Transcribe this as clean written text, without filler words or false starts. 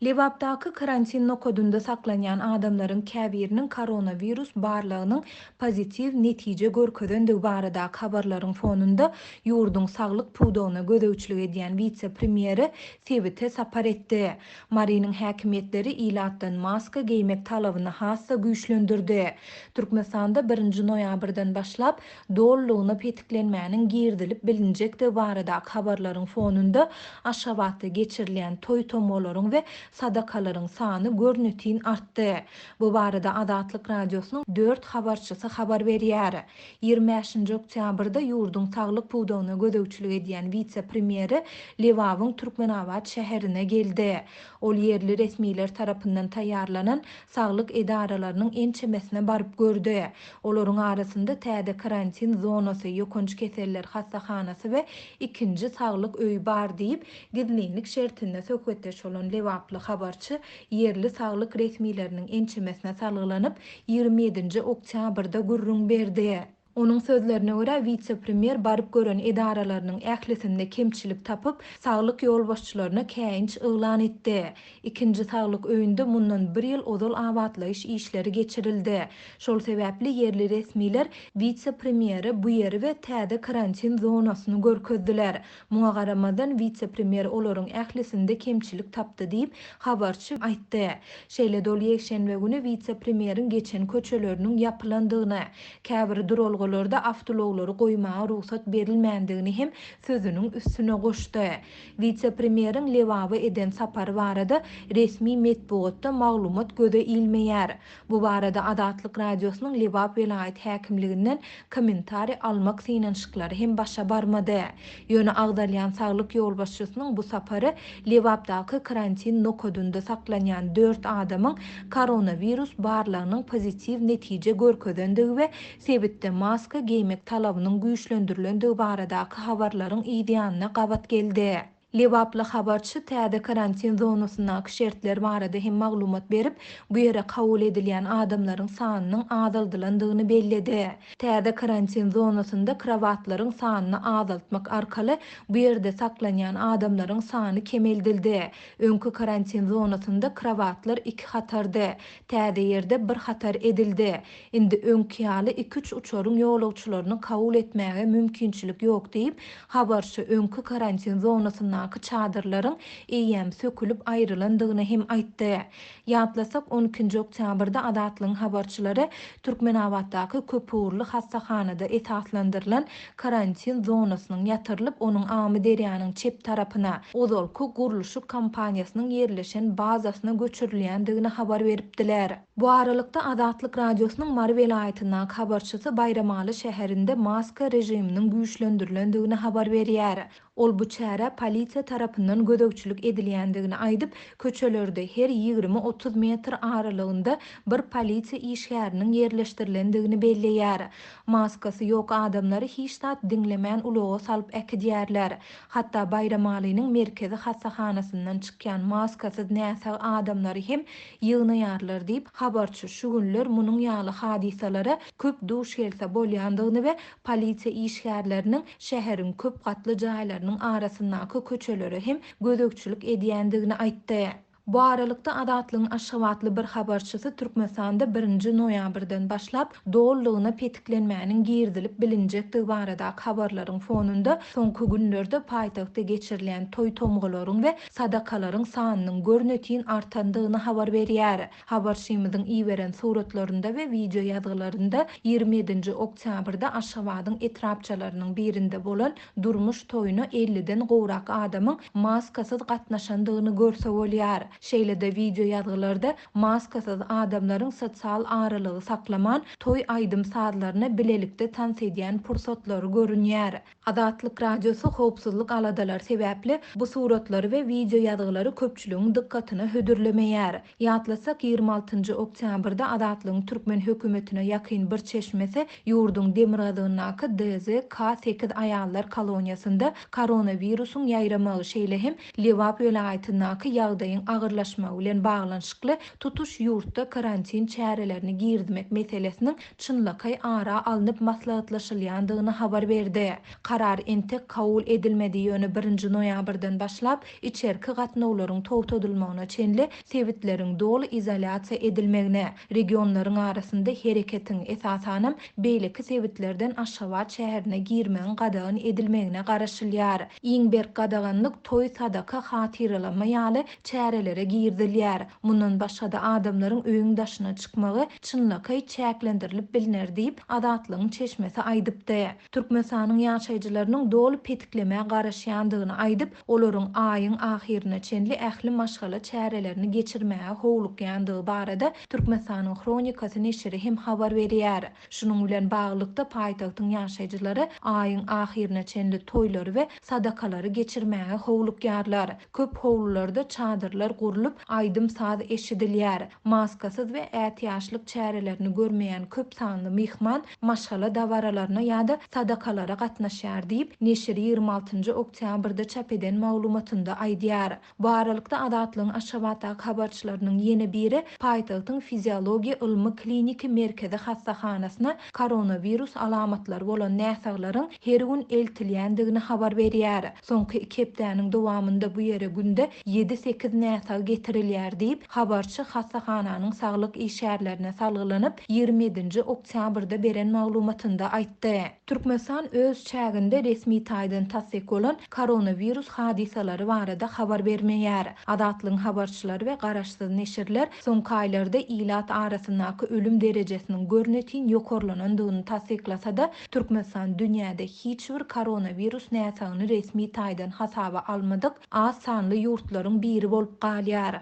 Lebapdaky karantin nokadynda saklanýan adamlaryň käbiriniň koronawirus barlagynyň pozitiw netije görkezendigi baradaky habarlaryň fonunda ýurduň saglyk pudagyna gözegçilik edýän wise-premýeri sebite sapar etdi. Marynyň häkimiýetleri ilatdan maska geýmek talabyny has-da güýçlendirdi. Türkmenistanda birinji noýabrdan başlap dolulygyna petiklenmäniň girizilip bilinjekdigi baradaky habarlaryň fonunda Aşgabatda geçirilýän toý-tomgalaryň we sadakalaryň sany görnetin artdy. Bu barada Azatlyk Radiosynyň dört habarçysy habar berýär. 25-nji oktýabrda ýurduň saglyk pudagyna gözegçilik edýän wise-premýeri Lebabyň Türkmenabat şäherine geldi. Ol ýerli resmiler tarapyndan taýýarlanan saglyk edaralarynyň ençemesine baryp gördi. Olaryň arasynda täze karantin zonasy, ýokanç keseller hassahanasy we ikinji saglyk öýi bar diýip, gizlinlik şertinde söhbetdeş bolan lebaply habarçy ýerli saglyk resmileriniň ençemesine salgylanyp, 27-nji oktýabrda gürrüň berdi. Onuň sözlerine görä, wise-premýer baryp gören edaralarynyň ählisinde kemçilik tapyp, saglyk ýolbaşçylaryna käýinç yglan etdi. Ikinji saglyk öýünde mundan bir ýyl ozal abatlaýyş işleri geçirildi. Şol sebäpli ýerli resmiler wise-premýere bu ýeri we täze karantin zonasyny görkezdiler. Muňa garamazdan, wise-premýer olaryň ählisinde kemçilik tapdy diýip, habarçy aýtdy. Şeýle-de ol ýekşenbe güni wise-premýeriň geçen köçeleriniň ýapylandygyny, käbir duralgalarda awtoulaglary goýmaga rugsat berilmändigini hem sözüniň üstüne goşdy. Wise-premýeriň Lebaba eden sapary barada resmi metbugatda maglumat göze ilmeýär. Bu barada Azatlyk Radiosynyň Lebap welaýat häkimliginden kommentariý almak synanyşyklary hem başa barmady. Ýöne agzalýan saglyk ýolbaşçysynyň bu sapary Lebapdaky karantin nokadynda saklanýan dört adamyň koronawirus barlagynyň pozitiw netije görkezendigi we sebitde maska geýmek talabynyň güýçlendirilendigi baradaky habarlaryň yzýanyna gabat geldi. Lebaply habarçy täze karantin zonasyndaky şertler barada hem maglumat berip, bu ýere kabul edilýän adamlaryň sanynyň azaldylandygyny belledi. Täze karantin zonasynda krowatlaryň sanyny azaltmak arkaly bu ýerde saklanýan adamlaryň sany kemeldildi. Öňki karantin zonasynda krowatlar iki hatardy. Täze ýerde bir hatar edildi. Indi öňki ýaly iki-üç uçaryň ýolagçylaryny kabul etmäge mümkinçilik ýok diýip, habarçy öňki karantin zonasyndaky çadyrlaryň eýýäm sökülip aýrylandygyny hem aýtdy. Ýatlasak, on ikinji oktýabrda Azatlygyň habarçylary Türkmenabatdaky köpugurly hassahanada esaslandyrylan karantin zonasynyň ýatyrylyp, onuň Amyderýanyň çep tarapyna, ozalky gurluşyk kompaniýasynyň ýerleşen bazasyna göçürilýändigini habar beripdiler. Bu aralykda, Azatlyk Radiosynyň Mary welaýatyndaky habarçysy Baýramaly şäherinde maska režiminiň güýçlendirilendigini habar berýär. Ol bu çärä polisiýa tarapyndan gözegçilik edilýändigini aýdyp, köçelerde her 20-30 metr aralygynda bir polisiýa işgäriniň ýerleşdirilendigini belleýär. Maskasy ýok adamlary hiç zat diňlemän ulaga salyp äkidýärler. Hatda Baýramalynyň merkezi hassahanasyndan çykýan maskasyz näsag adamlary hem ýygnaýarlar diýip, habarçy şu günler munuň ýaly hadysalara köp duş gelse bolýandygyny we polisiýa işgärleriniň şäheriň köp gatly jaýlarynyň arasyndaky köçelere hem gözegçilik edýändigini aýtdy. Bu aralykda, Azatlygyň aşgabatly bir habarçysy Türkmenistanda birinji noýabrdan başlap dolulygyna petiklenmäniň girizilip bilinjekdigi baradaky habarlaryň fonunda soňky günlerde paýtagtda geçirilýän toý-tomgalaryň we sadakalaryň sanynyň görnetin artandygyny habar berýär. Habarçymyzyň iberen suratlarynda we wideoýazgylarynda 27-nji oktýabrda Aşgabadyň etrapçalarynyň birinde bolan durmuş toýuna elliden gowrak adamyň maskasyz gatnaşandygyny görse bolýar. Şeýle-de wideoýazgylarda maskasyz adamlaryň sosial aralygy saklaman, toý aýdym-sazlaryna bilelikde tans edýän pursatlary görünýär. Azatlyk Radiosy howpsuzlyk aladalary sebäpli bu suratlary we wideoýazgylary köpçüligiň dykgatyna hödürlemeýär. Ýatlasak, 26-njy oktýabrda Azatlygyň türkmen hökümetine ýakyn bir çeşmesi ýurduň demirgazygyndaky DZK 8 aýallar koloniýasynda koronawirusyň ýaýramagy, şeýle hem Lebap welaýatyndaky ýagdaýyň agyr. agyrlaşmagy bilen baglanyşykly tutuş ýurtda karantin çärelerini girizmek meselesiniň çynlakaý ara alnyp maslahatlaşylýandygyny habar berdi. Karar entek kabul edilmedi, ýöne birinji noýabrdan başlap içerki gatnawlaryň togtadylmagyna çenli sebitleriň doly izolýasiýa edilmegine, regionlaryň arasynda hereketiň, esasanam, beýleki sebitlerden Aşgabat şäherine girmegiň gadagan edilmegine garaşylýar. Iň berk gadaganlyk toý, sadaka, hatyralama ýaly çärelere girizilýär. Mundan başga-da, adamlaryň öýüň daşyna çykmagy çynlakaý çäklendirilip bilner diýip, Azatlygyň çeşmesi aýdypdy. Türkmenistanyň ýaşaýjylarynyň doly petiklemä garaşýandygyny aýdyp, olaryň aýyň ahyryna çenli ähli maşgala çärelerini geçirmäge howlukýandygy barada Türkmenistanyň Hronikasy neşiri hem habar berýär. Şunuň bilen baglylykda, paýtagtyň ýaşaýjylary aýyň ahyryna çenli toýlary we sadakalary geçirmäge howlukýarlar. Köp howlularda çadyrlar gurlup, aýdym-saz eşidilýär. Maskasyz we ätiýaçlyk çärelerini görmeýän köp sanly myhman maşgala dabaralaryna ýa-da sadakalara gatnaşýar diýip, neşir 26 njy oktýabrda çap eden maglumatynda aýdýar. Bu aralykda, Azatlygyň Aşgabatdaky habarçylarynyň ýene biri paýtagtyň Fiziologiýa ylmy-kliniki merkezi hassahanasyna koronawirus alamatlary bolan näsaglaryň her gün eltilýändigini habar berýär. Soňky iki hepdäniň dowamynda bu ýere günde ýedi-sekiz näsag getirilýär diýip, habarçy hassahananyň saglyk işgärlerine salgylanyp, 27 nji oktýabrda beren maglumatynda aýtdy. Türkmenistan öz çäginde resmi taýdan tassyk bolan koronawirus hadysalary barada habar bermeýär. Azatlygyň habarçylary we garaşsyz neşirler soňky aýlarda ilat arasyndaky ölüm derejesiniň görnetin ýokarlanandygyny tassyklasa-da, Türkmenistan dünýäde hiç bir koronawirus näsagyny resmi taýdan hasaba almadyk az sanly ýurtlaryň biri bolup galýar.